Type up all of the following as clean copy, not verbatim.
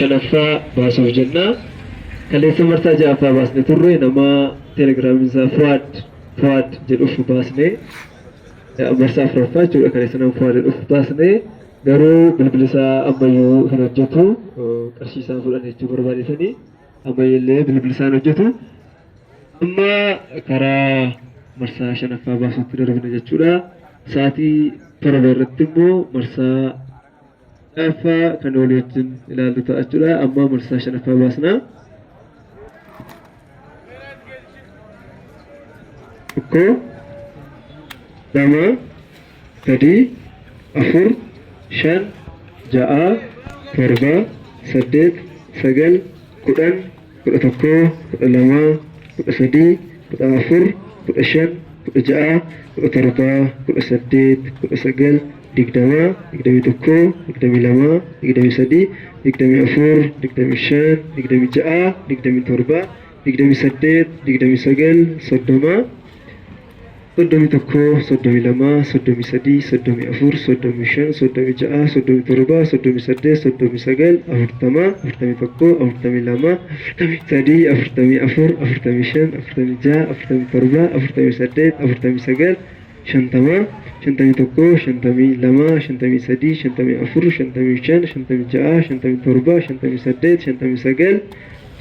Shanaffaa baasuuf jenna. Kaleessa marsaa ja'affaa baasne turre, nama telegiraamiin isaa Fuwaad Fuwaad jedhuuf baasne, marsaa afuraffaa jechuudha. Kaleessa nama Fuwaad jedhuuf baasne, garuu bilbilli isaa ammayyuu hin hojjetu. Qarshii isaa fudhan jechuu barbaadetanii ammayyillee bilbilli isaa hin hojjetu. Amma karaa marsaa shanaffaa baasuutti darbina jechuudha. Sa'aatii 7 irratti immoo marsaa ja'affaa kan walii wajjin ilaallu ta'a jechuudha. Amma marsaa shanaffaa baasna. Tokko, lama, sadii, afur, shan, ja'a, torba, saddeet, sagal, 10, 11, 12, 13, 14, 15, 16, 17, 18, 19, 20, 21, 22, 23, 24, 25, 26, 27, 28, 29, 30, 31, 32, 33, 34, 35, 36, 37, 38, 39, 40, 41, 42, 43, 44, 45, 46, 47, 48, 49, 50, 51, 52, 53, 54, 55, 56, 57, 58, 59,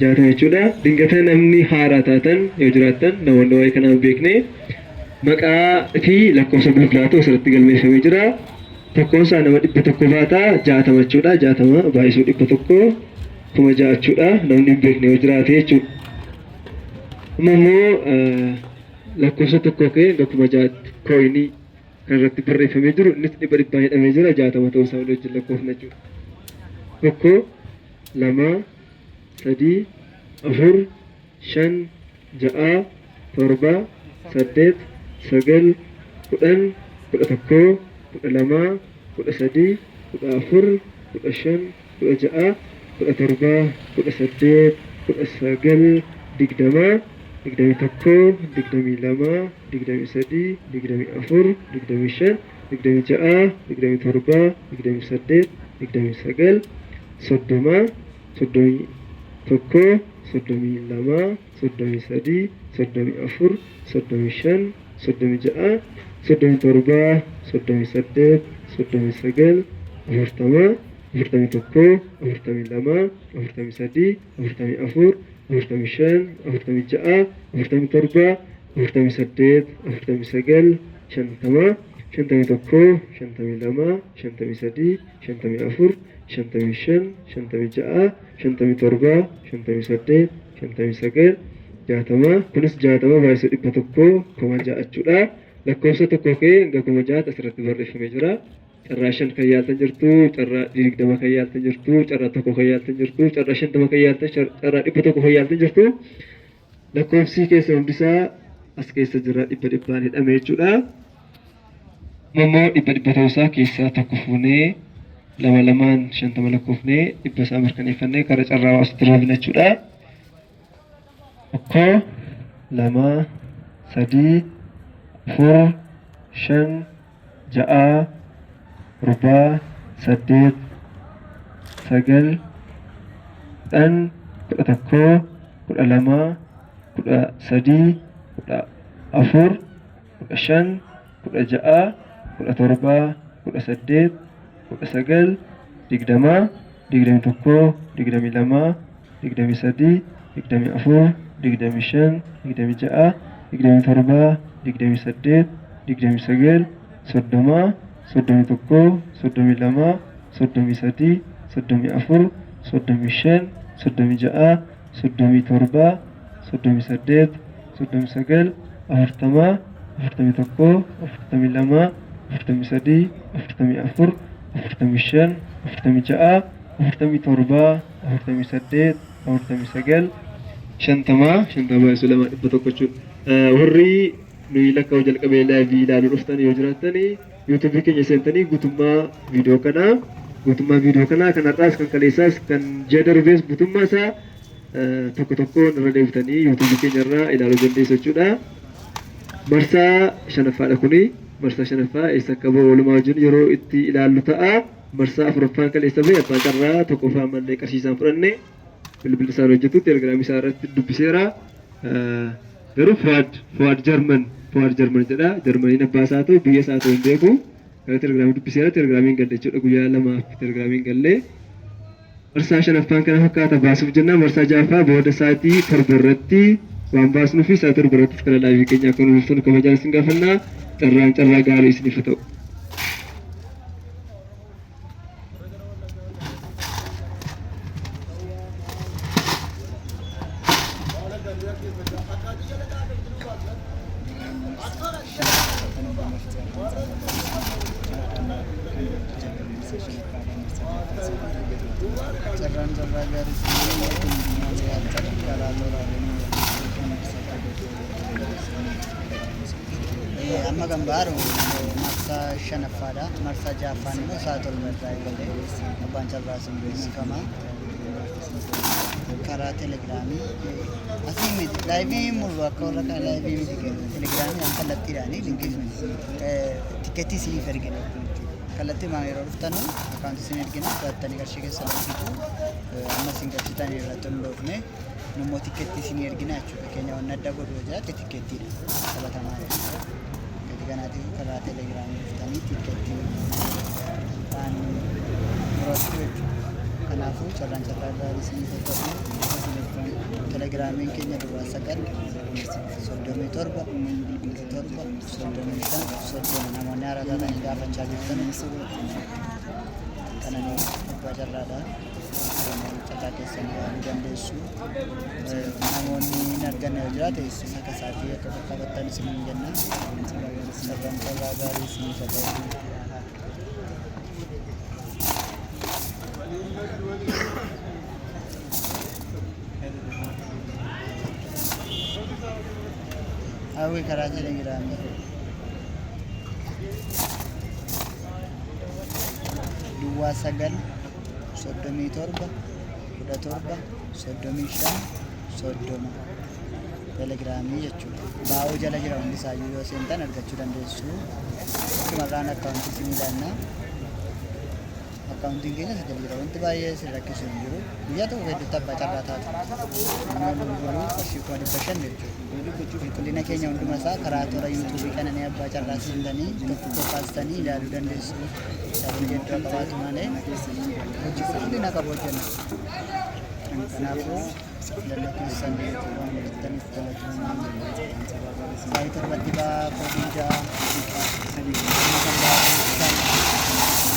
60 jechuudha. Dingata namni haaraa taatan yoo jiraattan, namoonni waa'ee kanaa hin beekne, maqaa fi lakkoofsa bilbilaatu asirratti galmeeffamee jira. Tokkoon isaa nama 100 baata, 60 jechuudha. 60 baay'isuu 100 6,000 jechuudha. Namni hin beekne yoo jiraate jechuudha. Amma immoo lakkoofsa tokko ka'ee hanga 6,000tti kooyinii kan irratti barreeffamee jiru, innis dhibba dhibbaan hidhamee jira, 60 ta'uu isaa walii wajjin lakkoofna jechuudha. Tokko, lama, sadii, afur, shan, ja'a, torba, saddeet, sagal, 10, 11, 12, 13, 14, 15, 16, 17, 18, 19, 20, 21, 22, 23, 24, 25, 26, 27, 28, 29, 30, 31, 32, 33, 34, 35, 36, 37, 38, 39, 40, 41, 42, 43, 44, 45, 46, 47, 48, 49, 50, 51, 52, 53, 54, 55, 56, 57, 58, 59, 60. Kunis 60 baay'isuu 100 6,000 jechuudha. Lakkoofsa tokko ka'ee hanga 6,000tti asirratti barreeffamee jira. Carraa shan kan yaaltan jirtu, carraa 20 kan yaaltan jirtu, carraa tokko kan yaaltan jirtu, carraa 50 kan yaaltan, carraa 100 kan yaaltan jirtu. Lakkoofsi keessa hundisaa as keessa jira, dhibba dhibbaan hidhame jechuudha. Immoo dhibba dhibba ta'uusaa keessaa tokko fuunee, lama lamaan 50 lakkoofnee, dhibba isaa mirkaneeffannee karaa carraa baasutti darbina jechuudha. Tokko, lama, sadii, afur, shan, ja'a, torba, saddeet, sagal, 10, 11, 12, 13, 14, 15, 16, 17, 18, 19, 20, 21, 22, 23, 24, 25, 26, 27, 28, 29, 30, 31, 32, 33, 34, 35, 36, 37, 38, 39, 40, 41, 42, 43, 44, 45, 46, 47, 48, 49, 50, 50 baay'isuu lama 100 jechuudha. Warri nuyi lakkaa'uu jalqabee live ilaaluu dhuftan yoo jiraattani, yuutuubii keenya seentanii guutummaa viidiyoo kanaa kan har'aas, kan kaleessaas, kan ji'a darbees, guutummaa isaa tokko tokkoon irra deebitanii yuutuubii keenya irraa ilaaluu dandeessu jechuudha. Marsaa shanaffaadha kuni. Marsaa shanaffaa eessa akka bahu walumaa wajjin yeroo itti ilaallu ta'a. Marsaa afuraffaan kaleessa bahe abbaan carraa tokkoffaa ammallee qarshiisaan fudhanne bilbilli isaan hojjetu telegiraamii isaa irratti dubbiseera. Garuu Fuwaad Jarman Fuwaad Jarman jedha. Jarmaniin abbaa isaa ta'u biyya isaa ta'u hin beeku. Gara telegiraamii dubbiseera, telegiraamiin galle jechuudha, guyyaa lamaaf telegiraamiin galle. Marsaa shanaffaan kana fakkaata baasuuf jenna. Marsaa ja'affaa booda sa'aatii 7 irratti waan baasnuu fi sa'aatii 7 irrattis kana live keenya akka nu dhuftan kabajaan isin gaafanna. Carraan carraa gaarii isiniif haa ta'u. Carraan carraa gaarii isin yaaltan karaa tooraaleen. Amma kan baaru marsaa shanaffaadha. Marsaa ja'affaan immoo sa'a 7 irraa eegalee abbaan carraa isin beeksifama. Karaa telegiraamii asii miti, live murru akka warra kana live miti, telegiraamii kallattiidhaanii linkii tikkeettii isiniif ergina. Kallattii maan yeroo dhuftanu akkaawuntii isin ergina, fudhattanii qarshii keessan argitu. Amma isin galchitan irratti hundoofne nummoo tikkeettii isinii ergina jechuudha. Keenya wanni adda godhu yoo jiraate tikkeettiidha qabatamaa. Gadi kanaatiif karaa telegiraamii dhuftanii tikkeettii waan murattu jechuudha. Kanaafuu carraan carraa gaarii isiniif haa ta'u. Telegiraamiin keenya 09 37 17 35 30. Namoonni haaraa taatanii gaafachaa jirtan kananii abbaa carraadha. Carraa keessan yaaluu dandeessu. Namoonni hin arganne yoo jiraate isa kasaatii akka qaqqabattan isiniin jenna. Carraan carraa gaarii isiniif haa ta'u. Hawwi karaa telegiraamii. 09 37 17 35 30 telegiraamii jechuudha. Baa'oo jala jira hundi isaayyuu, yoo seentan argachuu dandeessu. Achumarraan akkaawuntii isinii laanna. Akkaawuntiin keenya isa jala jira. Wanti baay'ee isin rakkisu hin jiru. Guyyaa tokko gidduutti abbaa carraa taatu. Inni gurguru qarshii 500,000 jechuudha. Qulqullina keenya hunduma isaa karaa toora yuutuubii qananii abbaa carraa seentanii tokko kaastanii ilaaluu dandeessu. Sabni hedduu akka qabaatu malee hojii qulqullina qabu hojjenna. Kanaafuu filannoo keessan waan godhattaniif galatoomaa. Sa'aatii 7tti ba'aa koodiin 6. Amma kan ba'aa 5.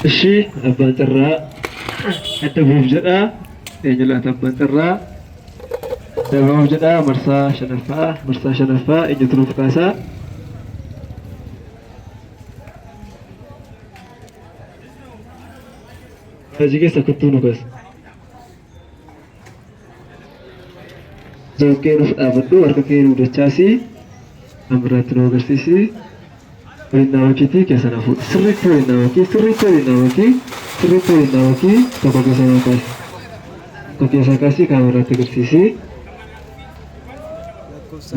Ishii abbaan carraa adda bu'uuf jedha. Eenyu laata abbaan carraa? Adda bu'uuf jedha, marsaa shanaffaa, marsaa shanaffaa eenyutu nuuf kaasaa? Hojii keessa kottuu nu kaas. Zooqee nuuf dhaabadhu, harka kee nu dachaasi, kan biraatti nu agarsiisi. Waliin naawakiitii keessa na fuudhi. Sirriitti waliin naawakii, sirriitti waliin naawakii, sirriitti waliin naawakii, tokko keessa na kaasi. Tokko keessaa kaasii kaameraatti agarsiisi.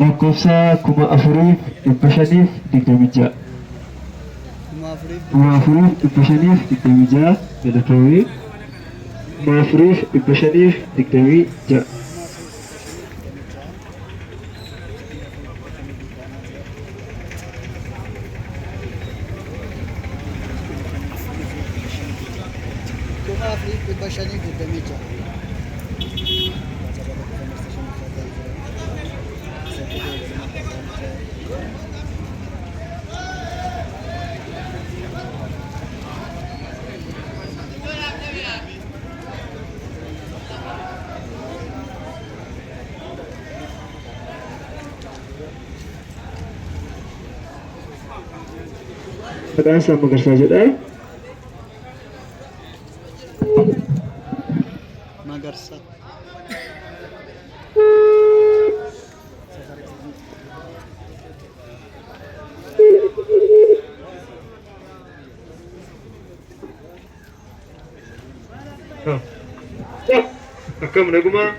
Lakkoofsa Lakkoofsa 4526. 4526 4526 galatoomii. 4526. 4526. Maqaan isaa Magarsaa jedha. Magarsaa. Akkam nagumaa?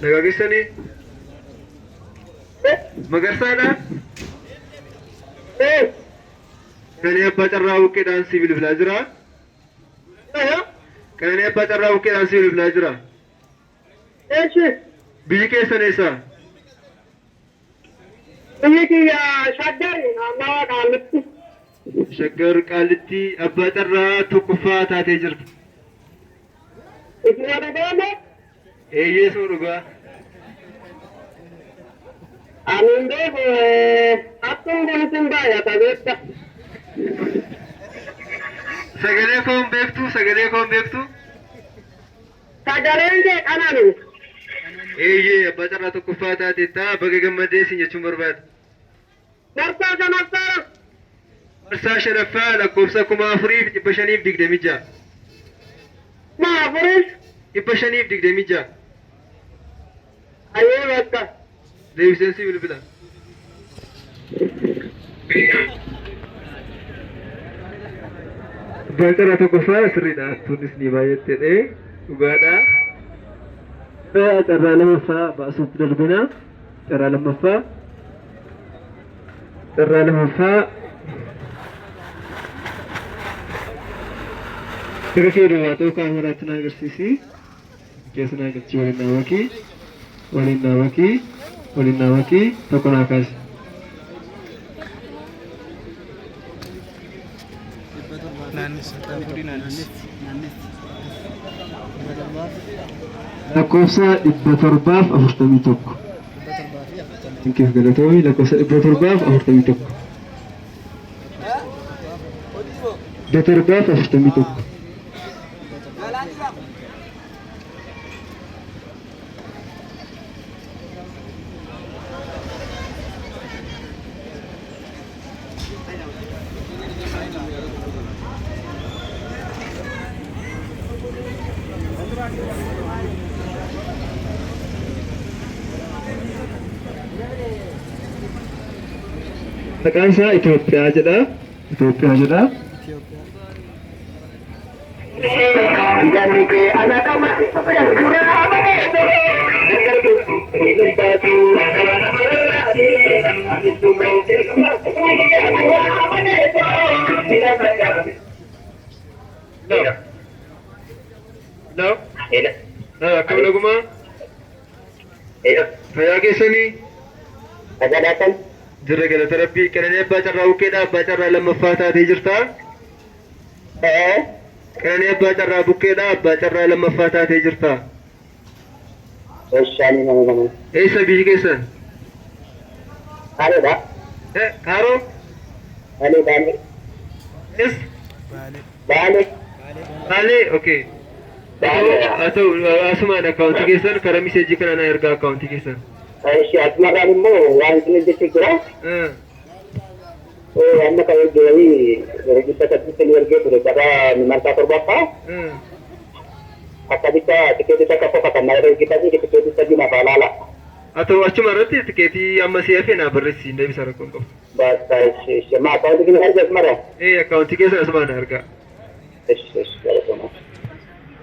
Nagaa keessanii? Magarsaadha? Qananii Abbaa Carraa Buqqeedhaan si bilbilaa jira. Qananii Abbaa Carraa Buqqeedhaan si bilbilaa jira. Biyyi keessan eessa? Biyyi kiyya Shaggar, naannawa Qaallitti. Shaggar Qaallitti Abbaa Carraa tokkoffaa taatee jirta. Isin dhugaame? Eeyyee, soo dhugaa. Ani hin beeku, hattuun kun isin baay'ata beekta. Sagalee koo hin beektu? Sagalee koo hin beektu? Sagaleen kee qanani. Eeyyee, Abbaa Carraa tokkoffaa taateetta, baga gammadee sin jechuun barbaada. Marsaa shanaffaara. Marsaa shanaffaa lakkoofsa 4526. 4000. 526. Ayyee bakka. Deebiseen si bilbila. Abbaan carraa tokkoffaa sirriidha. Tunis ni baay'attedhe. Dhugaadha. Carraa lammaffaa baasuuf darbina. Carraa lammaffaa. Carraa lammaffaa. Harka kee duwwaa ta'uu kaameraatti na agarsiisi. Keessa naa galchii, waliin naa makii. Waliin naa makii. Waliin naa makii. Tokko naa kaasi. Naannessi, fuudhii naannessi. Naannessi. 700. Lakkoofsa 741. 741. Keef galatoomii, lakkoofsa 741. 741. Maqaan isaa Itoophiyaa jedha. Itoophiyaa jedha. Itoophiyaa. Hello. Hello. Akkam nagumaa? Fayyaa keessanii? Jirra, galata Rabbii. Qananii Abbaa Carraa Bukkeedha. Abbaa Carraa lammaffaa taatee jirta. Qananii Abbaa Carraa Bukkeedha. Abbaa Carraa lammaffaa taatee jirta. Eessa biyyi keessan? Kaaroo? Es? Baalee. Baalee? Okay. Haa ta'u, asumaan akkaawuntii keessan karaa message kana naa ergaa, akkaawuntii keessan. Asumarraan immoo waan isin hojjechuu jira. Amma kan ergee dhibba saddeetti ergee ture gabaa marsaa torbaffaa. Akka bicha tikeetii takka qofa kan nama ergitanii tikeetii sadii naaf alaala. Haa ta'u, achuma irratti tikeetii amma si hafe naa barreessi, hin deebisa, rakkoon qabu. Basta, ishi ma akkaawuntii keessa argas mara. Ee, akkaawuntii keessa asumaan argaa. Ishi ishi, galatoomaa.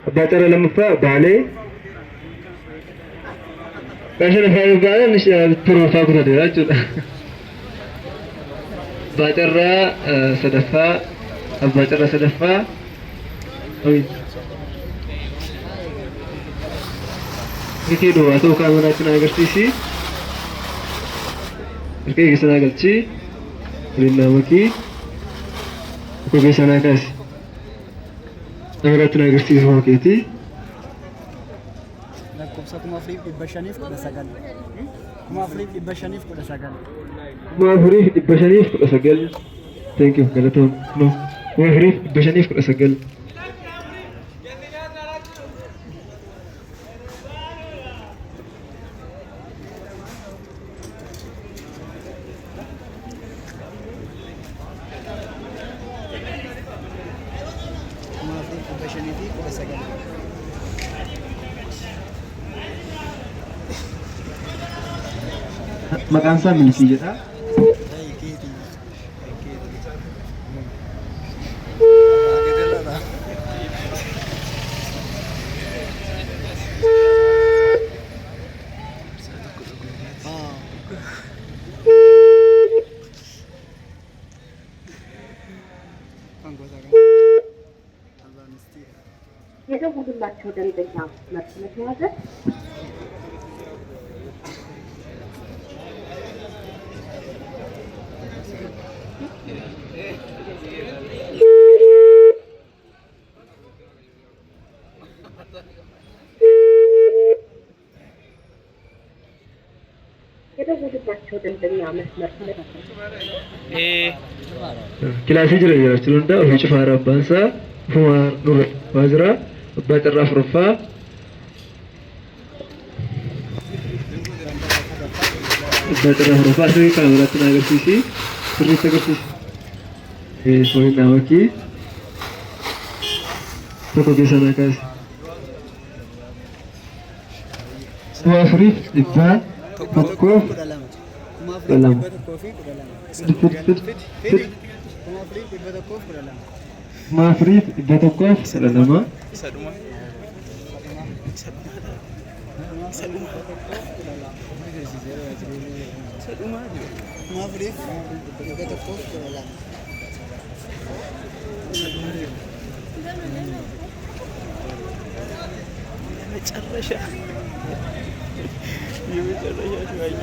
Abbaa carraa lammaffaa Baalee. Kan shanaffaa Baalee torbaffaa kutateera jechuudha. Abbaa carraa sadaffaa, abbaa carraa sadaffaa. Harka kee duwwaa ta'uu kaameraatti na agarsiisi. Harka kee keessa naa galchi. Waliin naa makii. Tokko keessa naa kaasi. Kaameraatti na agarsiisi hoo keetii. Lakkoofsa 4519. 4519. 4519. Thank you, galatoom. No. 4519. 4519. Maqaan isaa Milkii jedha. Kan gosa kan. 45. የደወሉላቸው ደንበኛ መስመር ስለተያዘ የደወሉላቸው ደንበኛ መስመር ስለ Kilaasii jira jiraachuu danda'a. Ofii cufaara abbaan isaa ofuma nurra dhufaa jira. Abbaa carraa afuraffaa. Abbaa carraa afuraffaa sirrii kaameraatti na agarsiisi. Sirriitti agarsiisi. Fooniin naa makii. Tokko keessa naa kaasi. 4112. 4112. Fid fid fid. 4112. 4112. Saduma. Saduma jiru. 4112. የመጨረሻ የመጨረሻ ሸዋዬ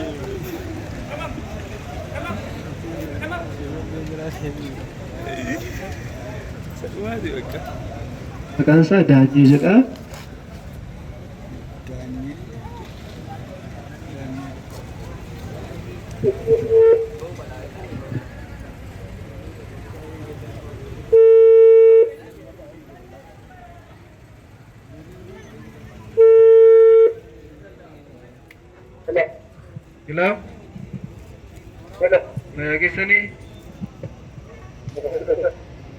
Sadhumaati bakka. Maqaan isaa Daanyee jedha. Daanyee. Daanyee. Hello. Hello. Hello. Nagaa keessanii?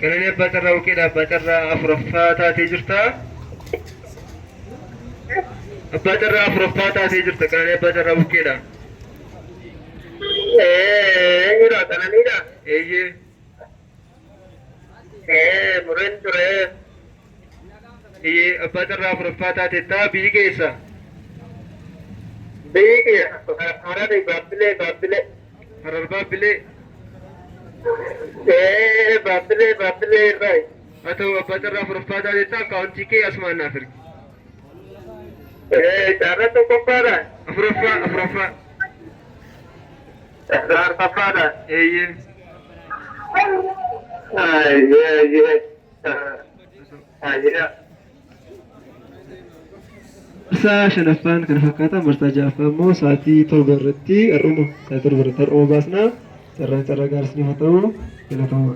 Qananii abbaa carraa bukeedha. Abbaa carraa afuraffaa taatee jirta. Abbaa carraa afuraffaa taatee jirta. Qananii abbaa carraa bukeedha. Eenyudha? Qananiidha? Eeyyee. Mureen ture. Eeyyee, abbaa carraa afuraffaa taateetta. Biyyi keessa? Biyyi kiyya Harari, Baabbilee, Baabbilee. Harar Baabbilee. Baabbilee, Baabbilee irraa. Haa ta'u, abbaa carraa afuraffaa taateetta. Akkaawuntii kee asumaan naaf ergi. Carraa tokkoffaadha. Afuraffaa, afuraffaa. Carraa arfaffaadha. Eeyyee. Ayyee, ayyee. Ayyee. Marsaa shanaffaan kana fakkaata. Marsaa ja'affaa immoo sa'aatii 7 irratti har'uma sa'aatii 7 irratti har'uma baasna. Carraan carraa gaarii isiniif haa ta'u. Galatooma.